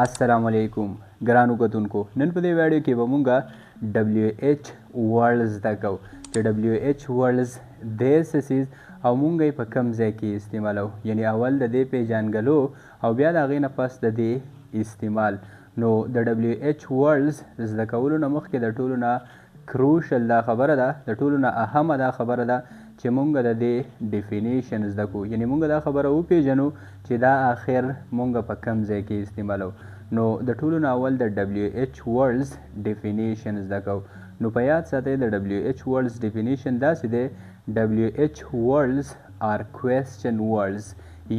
السلام علیکم ګرانو کتونکو، نن په دې ویډیو کې به مونږه WH words زده کوو چې WH words دی څه څیز او مونږ یې په کوم ځای کې استعمالوو. یعنی اول د دې پیژندګلو او بیا د هغې نه پس د دې استعمال. نو د WH words زده کولو نه مخکې د ټولو نه کروشل دا خبره ده، د ټولو نه اهمه دا خبره ده چې مونږ د دې ډیفینیشن زده کړو، یعنی مونږ دا خبره وپیژنو چې دا آخر مونږ په کوم ځای کې استعمالوو. نو د ټولو نه اول د WH words definition زده کوو. نو په یاد ساتئ د WH words definition داسې دی: WH words are question words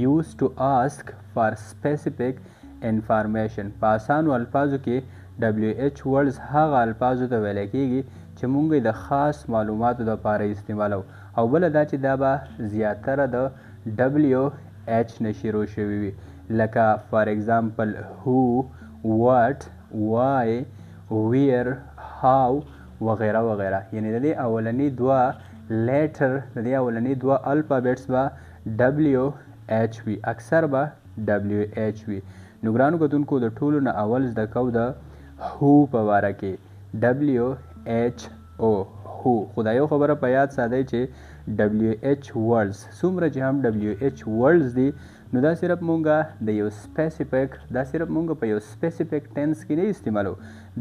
used to ask for specific information. په اسانو الفاظو کې WH words هغه الفاظو ته ویل کېږي چې مونږ یې د خاص معلوماتو دپاره استعمالوو، او بله دا چې دا به زیاتره د WH نه شروع شوي وي، لکه for example who, what, why, where, how وغیره وغیره. یعنی د دې اولني دوه letter، د دې اولني دوه alphabets به WH وي، اکثر به WH وي. نو ګرانو کتونکو د ټولو نه اول زده کوو د who په باره کې، WHO who. خو دا یو خبره په یاد ساتئ چې WH words څومره چې هم WH words دي، نو دا صرف مونږه د یو specific، دا صرف مونږه په یو specific tense کې نه استعمالو،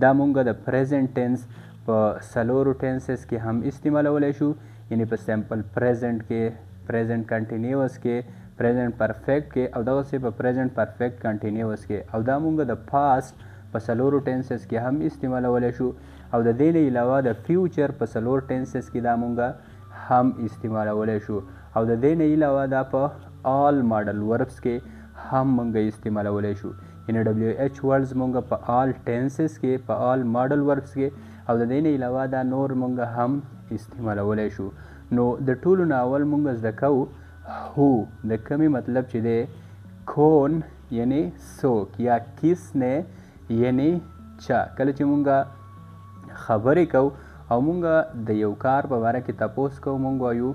دا مونږه د present tense په څلورو tenses کې هم استعمالولی شو، یعنی په simple present کې، present continuous کې، present perfect کې، او دغسې په present perfect continuous کې. او دا مونږه د past په څلورو tenses کې هم استعمالولی شو، او د دې نه علاوه د future په څلور tenses کې دا مونږه هم استعمالولی شو، او د دې نه علاوه دا په all modal verbs کې هم مونږه استعمالولی شو. یعنی WH words مونږه په all tenses کې، په all modal verbs کې، او د دې نه علاوه دا نور مونږه هم استعمالولی شو. نو د ټولو نه اول مونږه زده کوو who، د کمې مطلب چې دی کون یعنی څوک، یا کس نه یعنی چا. کله چې مونږه خبرې کوو او مونږه د یو کار په باره کې تپوس کوو، مونږ وایو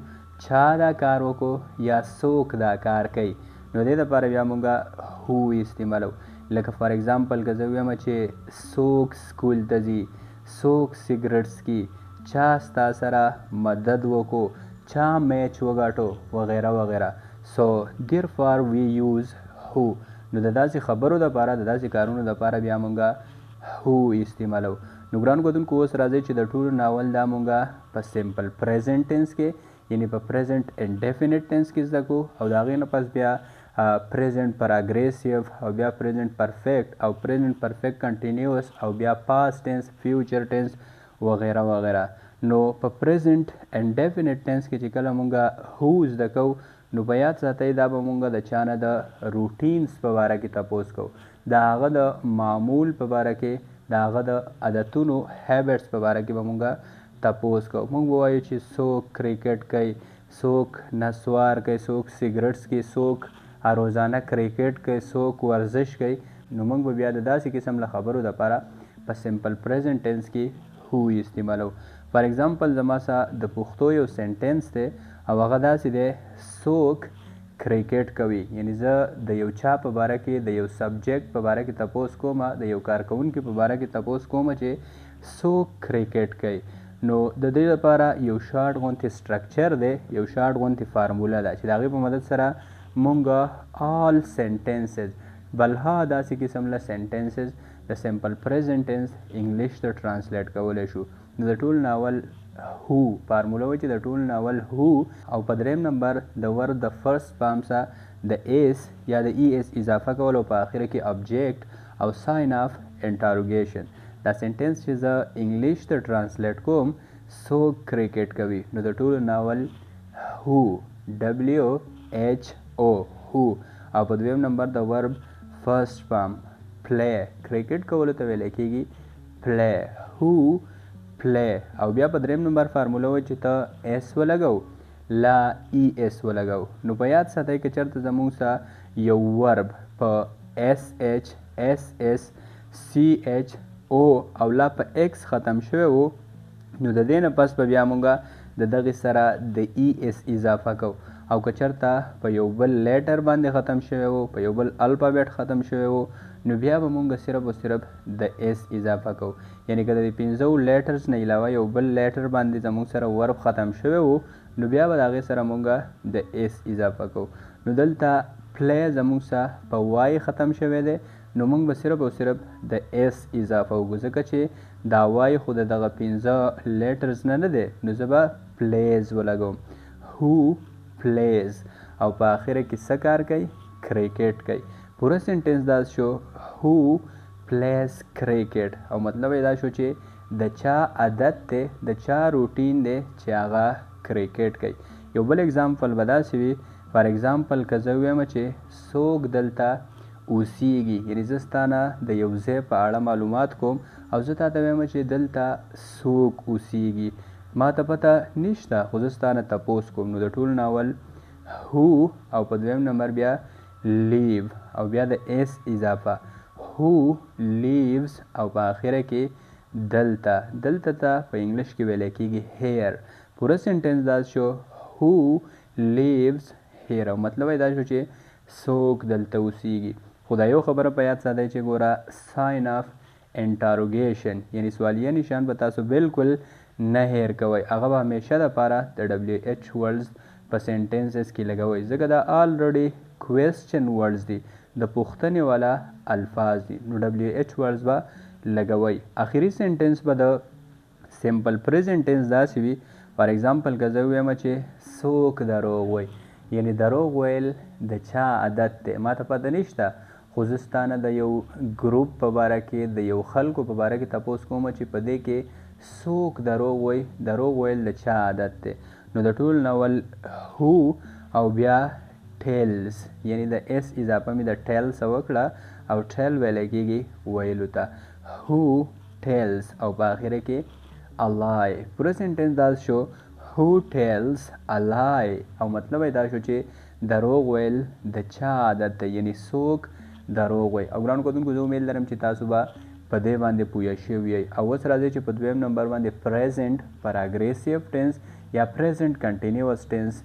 چا دا کار وکړو یا څوک دا کار کوي. نو دې دپاره بیا مونږه who استعمالوو. لکه for example که زه ووایم چې څوک سکول ته ځي، څوک سګرټ څکي، چا ستا سره مدد وکړو، چا میچ وګاټو وغیره وغیره. So therefore we use who. نو د داسې خبرو دپاره، د داسې کارونو دپاره بیا مونږه who استعمالوو. نو ګرانو کتونکو اوس راځئ چې د ټولو نه اول دا مونږه په simple present tense کې، یعنی په present indefinite tense کې زده کوو، او د هغې نه پس بیا present progressive، او بیا present perfect، او present perfect continuous، او بیا past tense، future tense وغیره وغیره. نو په present indefinite tense کې چې کله مونږه who زده کوو، نو په یاد ساتئ دا به مونږه د چا نه د routines په باره کې تپوس کوو، د هغه د معمول په باره کې، د هغه د عادتونو habits په باره کې به مونږه تپوس کوو. مونږ به وایو چې څوک کرکټ کوي، څوک نسوار کوي، څوک سګرټ څکي، څوک روزانه کرکټ کوي، څوک ورزش کوي. نو مونږ به بیا د داسې قسم له خبرو دپاره په simple present tense کې who استعمالوو. for example زما سره د پښتو یو sentence دی او هغه داسې دی: څوک کرکټ کوي. یعنی زه د یو چا په باره کې، د یو subject په باره کې تپوس کوم، د یو کارکوونکي په باره کې تپوس کوم چې څوک کرکټ کوي. نو د دې لپاره یو شارټ غونتې structure دی، یو شارټ غونتې فارموله ده چې د هغې په مدد سره مونږ all sentences، بلها داسې قسم له sentences د simple present tense English ته translate کولی شو. نو د ټولو نه اول who فارموله وایي چې د ټولو نه اول who، او په دریم نمبر د verb د first form سره د s یا د es اضافه کول، او په اخره کې object او sign of interrogation. دا sentence چې زه English ته translate کوم، څوک کرکټ کوي، نو د ټولو نه اول who، WHO who، او په دویم نمبر د verb first form play، کرکټ کولو ته ویل کېږي play، who play. او بیا په دریم نمبر فارموله وایي چې ته s ولګو لا es ولګو. نو په یاد ساتئ که چېرته زموږ سره یو verb په SH، SS، CH، O او لا په X ختم شوی وو، نو د دې نه پس به بیا مونږه د دغې سره د es اضافه کوو، او که چېرته په یو بل letter باندې ختم شوی وو، په یو بل alphabet ختم شوی وو، نو بیا به مونږ صرف او صرف د s اضافه کوو. یعنی که د دې پنځو letters نه علاوه یو بل letter باندې زموږ سره verb ختم شوی وو، نو بیا به د هغې سره مونږ د s اضافه کوو. نو دلته play زموږ سره په y ختم شوی دی، نو مونږ به صرف او صرف د s اضافه وکړو، ځکه چې دا y خو د دغه پنځه letters نه نه دی، نو زه به plays ولګوم. Who plays او په اخره کې څه کار کوي؟ کرکټ کوي. پوره sentence داسې شو who plays cricket، او مطلب یې دا شو چې د چا عادت دی، د چا روټین دی چې هغه کرکټ کوي. یو بل example به داسې وي، for example که زه ووایم چې څوک دلته اوسیږي، یعنی زه ستا نه د یو ځای په اړه معلومات کوم او زه تا ته وایم چې دلته څوک اوسیږي، ما ته پته نشته خو زه ستا نه تپوس کوم. نو د ټولو نه اول who او په دویم نمبر بیا live او بیا د s اضافه، who lives او په اخره کې دلته، دلته ته په انګلیش کې ویل کېږي here. پوره sentence داسې شو who lives here، او مطلب یې دا شو چې څوک دلته اوسیږي. خو دا یو خبره په یاد ساتئ چې ګوره sign of interrogation یعنی سوالیه نشان به تاسو بالکل نه هیر کوئ، هغه به همیشه دپاره د WH words په sentences کې لګوئ، ځکه دا already question words دي، د پوښتنې والا الفاظ دي، نو WH words به لګوئ. اخري sentence به د simple present tense داسې وي، for example که زه ووایم چې څوک دروغ وایي، یعنی دروغ ویل د چا عادت دی، ما ته پته نشته خو زه ستا نه د یو ګروپ په باره کې، د یو خلکو په باره کې تپوس کوم چې په دې کې څوک دروغ وایي، دروغ ویل د چا عادت دی. نو د ټولو نه اول who او بیا tells، یعنی د s اضافه مې د tell څخه وکړه او tell ویل کېږي ویلو ته، who tells او په اخره کې a lie. پوره sentence داسې شو who tells a lie، او مطلب یې دا شو چې دروغ ویل د چا عادت دی، یعنی څوک دروغ وایي. او ګرانو کتونکو زه امید لرم چې تاسو به په دې باندې پوه شوي یئ. او اوس راځئ چې په دویم نمبر باندې present progressive tense یا present continuous tense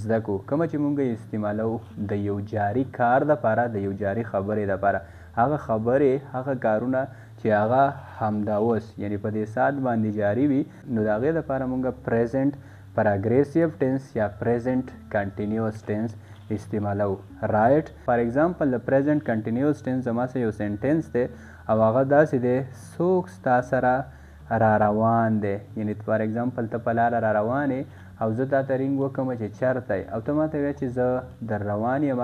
زده کړو، کومه چې مونږ یې استعمالوو د یو جاري کار دپاره، د یو جاري خبرې دپاره، هغه خبرې هغه کارونه چې هغه همدا اوس یعنی په دې ساعت باندې جاري وي، نو د هغې دپاره مونږ present progressive tense یا present continuous tense استعمالوو. Right، for example د present continuous tense زما سره یو sentence دی او هغه داسې دی، څوک ستا سره را روان دی، یعنی for example ته په لاره را روان یې او زه تا ته ring وکړم چې چېرته یې، او ته ما ته وایې چې زه در روان یم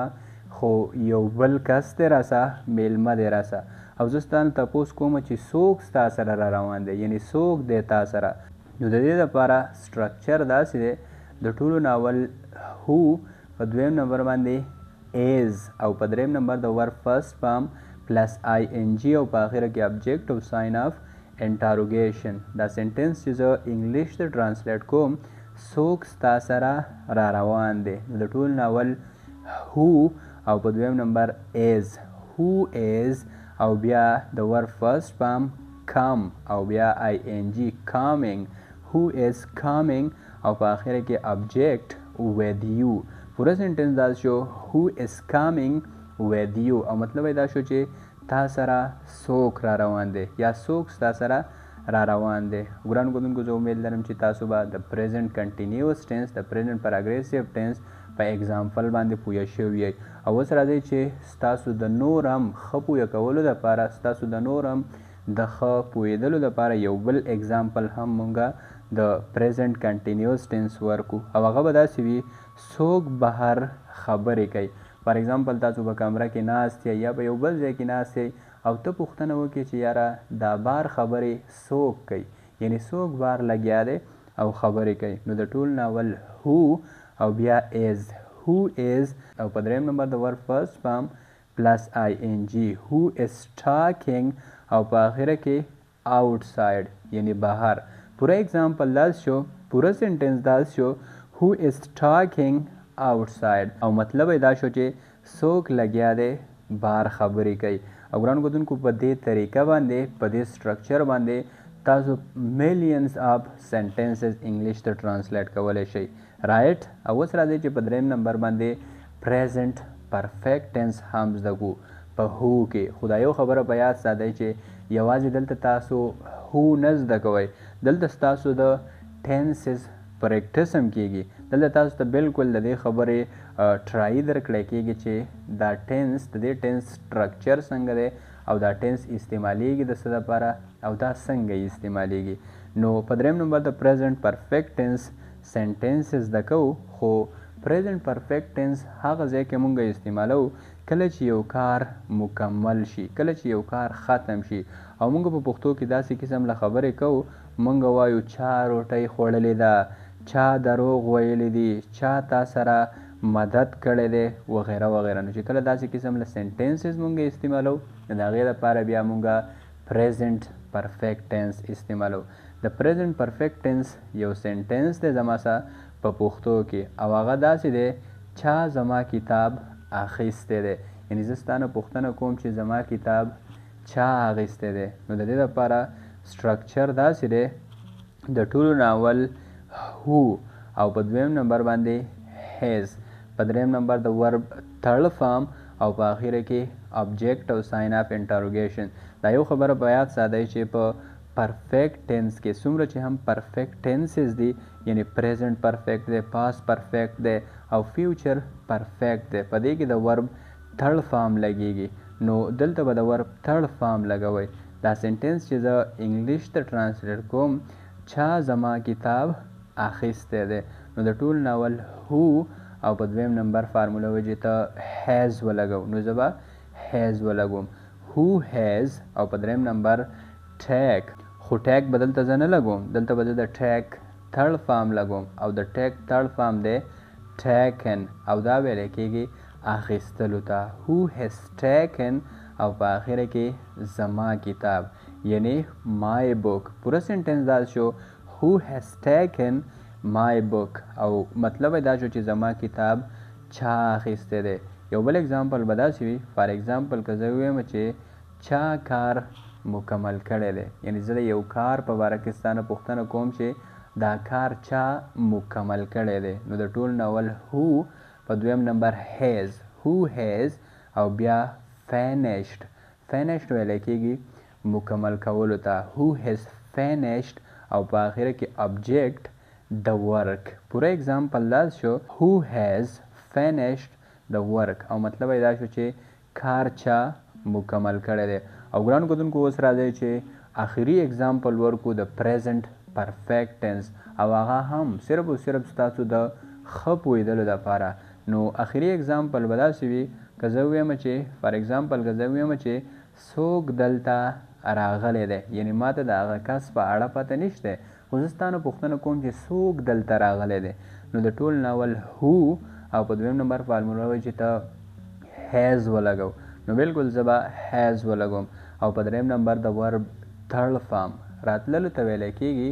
خو یو بل کس دی راسه، میلمه دی راسه، او زه ستا نه تپوس کوم چې څوک ستا سره را روان دی، یعنی څوک دی تا سره. نو د دې دپاره structure داسې دی، د ټولو نه اول who، په دویم نمبر باندې is، او په دریم نمبر د verb first form plus ing او په اخره کې object او sign of interrogation. دا sentence چې زه انګلیش ته translate کوم، څوک ستا سره را روان دی، نو د ټولو نه اول who او په دویم نمبر is، who is او بیا د verb first form come او بیا ing coming، who is coming او په اخره کې object with you. پوره sentence دا شو who is coming with you، او مطلب یې دا شو چې تا سره څوک را روان دی یا څوک ستا سره را روان دی. ګرانو کتونکو زه امید لرم چې تاسو به د present continuous tense، د present progressive tense په example باندې پوه شوي یئ. او اوس راځئ چې ستاسو د نور هم ښه پوه کولو دپاره، ستاسو د نور هم د ښه پوهېدلو دپاره یو بل example هم مونږ د present continuous tense ورکو، او هغه به داسې وي، څوک بهر خبرې کوي. For example تاسو په کمره کې ناست یئ یا په یو بل ځای کې ناست یئ او ته پوښتنه وکړې چې یاره دا بار خبرې څوک کوي، یعنی څوک بار لګیا دی او خبرې کوي. نو د ټول نه اول who او بیا is، who is او په دریم نمبر د verb first form plus ing، who is talking او په اخره کې outside یعنی بهر. پوره example داسې شو، پوره sentence داسې شو who is talking outside، او مطلب یې دا شو چې څوک لګیا دی بار خبرې کوي. او ګرانو کتونکو په دې طریقه باندې، په دې structure باندې تاسو millions of sentences انګلیش ته translate کولی شئ. Right، او اوس راځئ چې په دریم نمبر باندې present perfect tense هم زده کړو. په هو کې. خو دا یو خبره په یاد ساتئ چې یوازې دلته تاسو هو نه زده کوئ، دلته ستاسو د tenses practice هم کیږي. دلته تاسو ته بالکل د دې خبرې try درکړی کیږي چې دا tense، د دې tense structure څنګه دی او دا tense استعمالیږي د څه دپاره او دا څنګه استعمالیږي. نو په دریم نمبر د present perfect tense sentences زده کوو. خو present perfect tense هغه ځای کې مونږ استعمالوو کله چې یو کار مکمل شي، کله چې یو کار ختم شي. او مونږ په پښتو کې داسې قسم له خبرې کوو، مونږ وایو چا روټۍ خوړلې ده، چا دروغ ویلي دي، چا تا سره مدد کړی دی، وغیره وغیره. نو چې کله داسې قسم له sentences مونږ استعمالوو نو د هغې دپاره بیا مونږ present perfect tense استعمالوو. د present perfect tense یو sentence دی زما سره په پښتو کې، او هغه داسې دی چا زما کتاب اخیستی دی. یعنی زه ستا نه پوښتنه کوم چې زما کتاب چا اخیستی دی. نو د دې دپاره structure داسې دی، د ټولو نه اول who او په دویم نمبر باندې has، په دریم نمبر د verb third form او په اخیره کې object او sign of interrogation. دا یو خبره په یاد ساتئ چې په perfect tense کې څومره چې هم perfect tenses دي، یعنی present perfect دی، past perfect دی او future perfect دی، په دې کې د verb third form لګیږي. نو دلته به د verb third form لګوئ. دا sentence چې زه English ته translate کوم، چا زما کتاب اخیستی دی، نو د ټول نه اول who او په دویم نمبر فارموله وجې ته has ولګو، نو زه به has ولګوم. who has او په دریم نمبر take، خو take به دلته زه نه لګوم، دلته به زه د take third form لګوم او د take third form دی taken، او دا ویل کېږي اخیستلو ته. who has taken او په آخره کې زما کتاب یعنی my book. پوره sentence دا شو who has taken my book، او مطلب دا شو چې زما کتاب چا اخیستی دی. یو بل example به داسې وي، for example که زه ووایم چې چا کار مکمل کړی دی، یعنی زه د یو کار په باره کې ستا نه پوښتنه کوم چې دا کار چا مکمل کړی دی، نو د ټول نه اول who، په دویم نمبر has، who has او بیا finished. finished ویل کېږي مکمل کولو ته، who has finished او په آخره کې object the work. پوره example دا شو who has finished the work، او مطلب یې دا شو چې کار چا مکمل کړی دی. او ګرانو کتونکو اوس راځئ چې آخري example ورکو د present perfect tense، او هغه هم صرف او صرف ستاسو د ښه پوهېدلو دپاره. نو آخري example به داسې وي که زه ووایم چې for example که زه ووایم چې څوک دلته راغلی دی، یعنی ما ته د هغه کس په اړه پته نشته، خو زه ستا نه پوښتنه کوم چې څوک دلته راغلی دی، نو د ټول نه اول who او په دویم نمبر فارموله وایي چې ته has ولګو، نو بالکل زه به has ولګوم. او په دریم نمبر د verb third form راتللو ته ویلی کېږي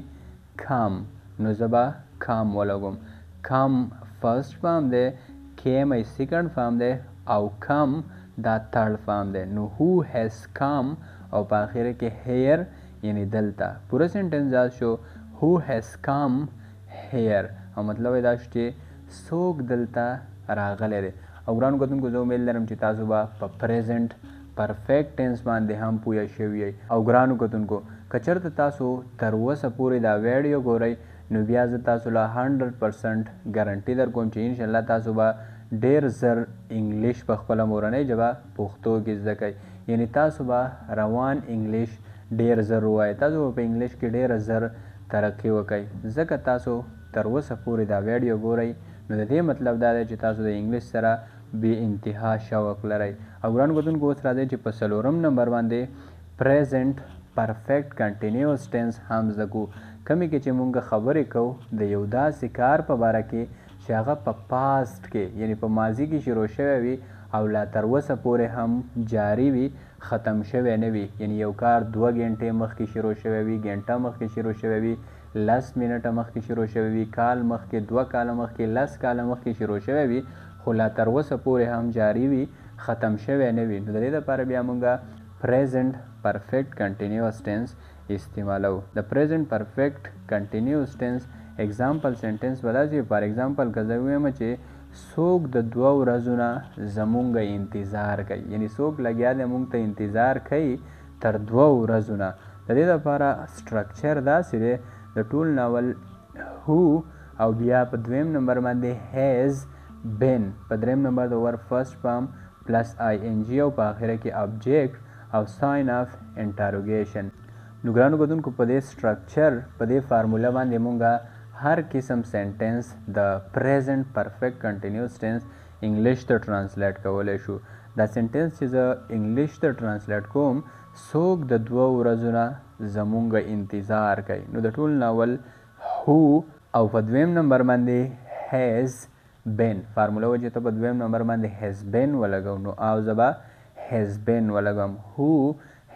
come، نو زه به come ولګوم. come first form دی، came یې second form دی او come دا third form دی. نو who has come او په آخره کې here یعنی دلته. پوره sentence دا شو who has come here، او مطلب یې دا شو چې څوک دلته راغلی دی. او ګرانو کتونکو زه امید لرم چې تاسو به په present perfect tense باندې هم پوه شوي یئ. او ګرانو کتونکو که چېرته تاسو تر اوسه پورې دا ویډیو ګورئ نو بیا زه تاسو له 100% ګارنټي در کوم چې انشاءالله تاسو به ډېر زر English په خپله مورنۍ ژبه پښتو کې زده کوئ. یعنی تاسو به روان English ډېر زر ووایئ، تاسو به په English کې ډېره زر ترقي وکئ، ځکه تاسو تر اوسه پورې دا ویډیو ګورئ. نو د دې مطلب دا دی چې تاسو د English سره بې انتها شوق لرئ. او ګرانو کتونکو اوس راځئ چې په څلورم نمبر باندې present perfect continuous tense هم زده کوو، کومې کې چې مونږ خبرې کوو د یو داسې کار په باره کې چې هغه په past کې یعنی په ماضي کې شروع شوی وي او لا تر اوسه پورې هم جاري وي، ختم شوی نه وي. یعنی یو کار 2 ګنټې مخکې شروع شوی وي، ګنټه مخکې شروع شوی وي، 10 منټه مخکې شروع شوی وي، کال مخکې، 2 کاله مخکې، 10 کاله مخکې شروع شوی وي، خو لا تر اوسه پورې هم جاري وي، ختم شوی نه وي. نو د دې دپاره بیا مونږ present perfect continuous tense استعمالوو. د present perfect continuous tense example sentence به داسې وي، for example که زه ووایم چې څوک د دوه ورځو نه زمونږ انتظار کوي، یعنی څوک لګیا دی مونږ ته انتظار کوي تر دوه ورځو نه. د دې لپاره structure داسې دی، د ټول نه اول who او بیا په دویم نمبر باندې has been، په دریم نمبر د verb first form plus ing او په اخره کې object او sign of interrogation. نو ګرانو کتونکو په دې structure، په دې فارموله باندې مونږه هر قسم sentence د present perfect continuous tense English ته translate کولی شو. دا sentence چې زه English ته translate کوم، څوک د دوو ورځو نه زمونږ انتظار کوي، نو د ټول نه اول who او په دویم نمبر باندې has been. فارموله و چې ته په دویم نمبر باندې has been ولګو، نو او زه به has been ولګوم، who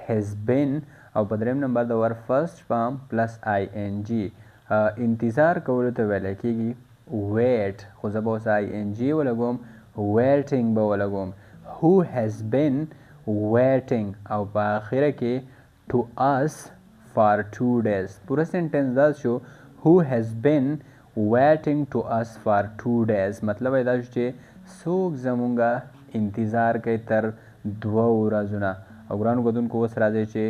has been او په دریم نمبر د verb first form plus ing. انتظار کولو ته ویل کېږي wait، خو زه به اوس ing ولګوم، waiting به ولګوم، who has been waiting او په اخره کې to us for 2 days. پوره sentence دا شو، who has been waiting to us for 2 days. مطلب یې دا شو چې څوک زمونږ انتظار کوي تر دوو ورځو نه. او ګرانو کتونکو اوس راځئ چې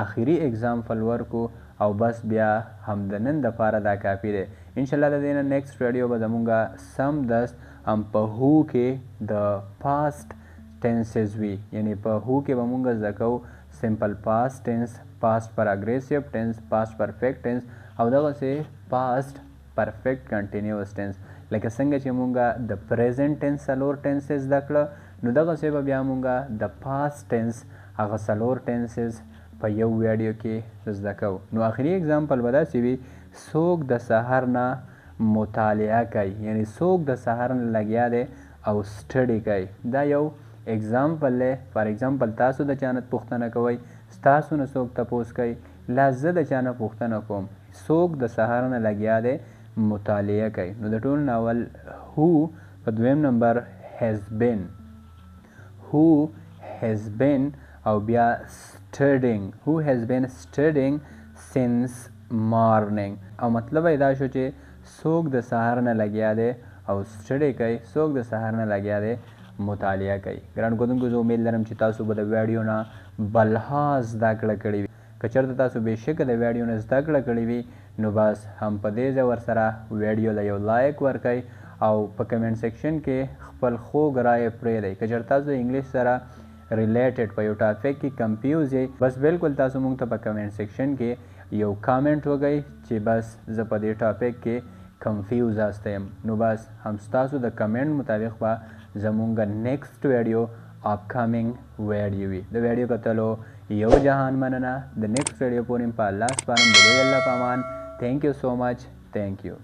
اخري example ورکو او بس بیا هم د نن دپاره دا کافي دی. انشاءالله د دې نه next video به زمونږ سمدست هم په who کې د past tenses وي، یعنی په who کې به مونږ زده کوو simple past tense، past progressive tense، past perfect tense او دغسې past perfect continuous tense. لکه څنګه چې مونږ د present tense څلور tenses زده کړه، نو دغسې به بیا مونږ د past tense هغه څلور tenses په یو ویډیو کې زده کوو. نو اخري example به داسې وي، څوک د سهار نه مطالعه کوي، یعنی څوک د سهار نه لګیا دی او study کوي. دا یو example دی. for example تاسو د چا نه پوښتنه کوئ، ستاسو نه څوک تپوس کوي، لا زه د چا نه پوښتنه کوم، څوک د سهار نه لګیا دی مطالعه کوي. نو د ټول نه اول who، په دویم نمبر has been، who has been او بیا studying، who has been studying since morning. او مطلب یې دا شو چې څوک د سهار نه لګیا دی او study کوي، څوک د سهار نه لګیا دی مطالعه کوي. ګران کتونکو زه امید لرم چې تاسو به د ویډیو نه بلها زده کړه کړې وي. که چېرته تاسو بېشکه د ویډیو نه زده کړه کړې وي، نو بس هم په دې ځای ورسره ویډیو له یو like ورکړئ او په comment section کې خپل خوږ رایه پرېږدئ. که چېرته تاسو English سره related په یو topic کې confuse یئ، بس بالکل تاسو مونږ ته په comment section کې یو کامنټ وکړئ چې بس زه په دې topic کې confuse هسته یم. نو بس هم ستاسو د کمنټ مطابق به زمونږ next video upcoming video وي. د ویډیو کتلو یو جهان مننه. د next video پورې په الله سپارم. د لوی الله په امان. Thank you so much. Thank you.